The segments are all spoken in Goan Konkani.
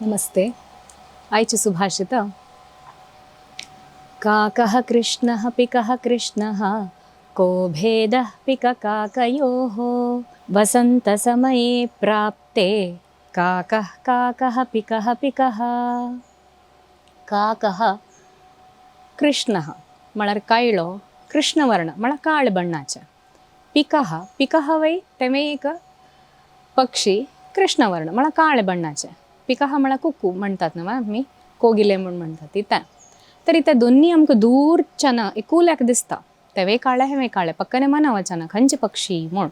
नमस्ते. आयचें सुभाषित. काकः कृष्णः पिकः कृष्णः को भेदः पिककाकयोः वसन्तसमये प्राप्ते काकः काकः पिकः पिकः. काकः कृष्णः म्हळ्यार कायळो, कृष्णवर्ण म्हळ्यार काळ बण्णाचे. पिकः, पिकः वय तें एक पक्षी, कृष्णवर्ण म्हळ्यार काळे बण्णाचे. पिकः म्हळ्यार कुकू म्हणटात न्हू आमी, कोगिले म्हूण म्हणटात ती तें. तरी ते दोन्ही आमकां दूरच्यान एकुल्याक दिसता, तेवय काळे हेवय काळे, पक्कने मना वचना खंयचे पक्षी म्हूण,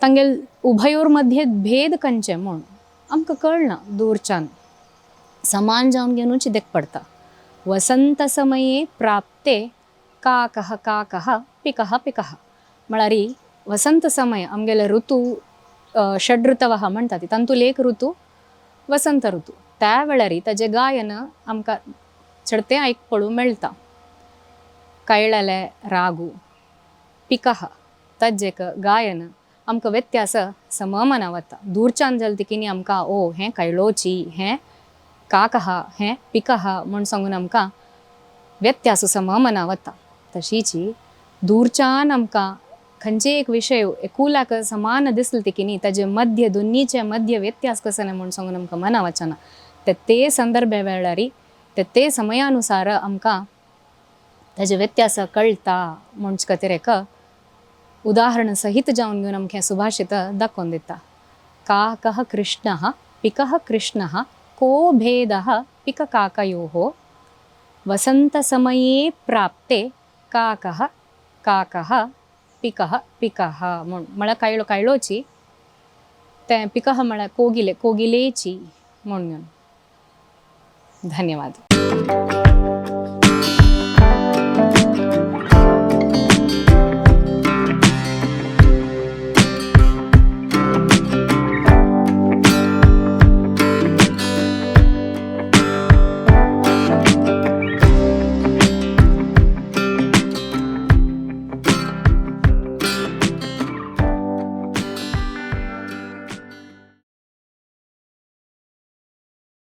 तांगेल उभयोर मध्ये भेद खंयचे म्हूण आमकां कळना. दूरच्यान समान जावन घेवनूच देख पडटा. वसंत समये प्राप्ते काकः काकः पिकः पिकः म्हळ्यार वसंत समय आमगेले ऋतू षड ऋतवः म्हणटा ती, तातूंत एक ऋतू वसंत ऋतू. त्या वेळार ताजें गायन आमकां चडतें आयक पळोवंक मेळटा. कयळले रागू पिकः ताजें एक गायन आमकां व्यत्यास सममना वता. दूरच्यान जालें तिकीनी आमकां ओ हें कयळोची, हें काकः, हें पिकः म्हूण सांगून आमकां व्यत्यास सममना वता. तशीच दूरच्यान आमकां खंयचे एक विशय एकुल्याक समान दिसले तिकीनी ताजे मध्य दोन्हीचे मध्य व्यत्यास कसो म्हूण सांगून आमकां मना वचना. ते ते संदर्भ वेळार ते ते समयानुसार आमकां ताजे व्यत्यास कळटा म्हूण खातीर एक उदाहरण सहित जावन घेवन आमकां सुभाषित दाखोवन दिता. काकः कृष्णः पिकः कृष्णः को भेदः पिककाकयोः वसन्तसमये प्राप्ते काकः काकः पिकः पिकः म्हूण. म्हळ्यार कायळो कायळोची, तें पिकः म्हळ्यार कोगिले, कोगिलेची म्हूण घेवन. धन्यवाद.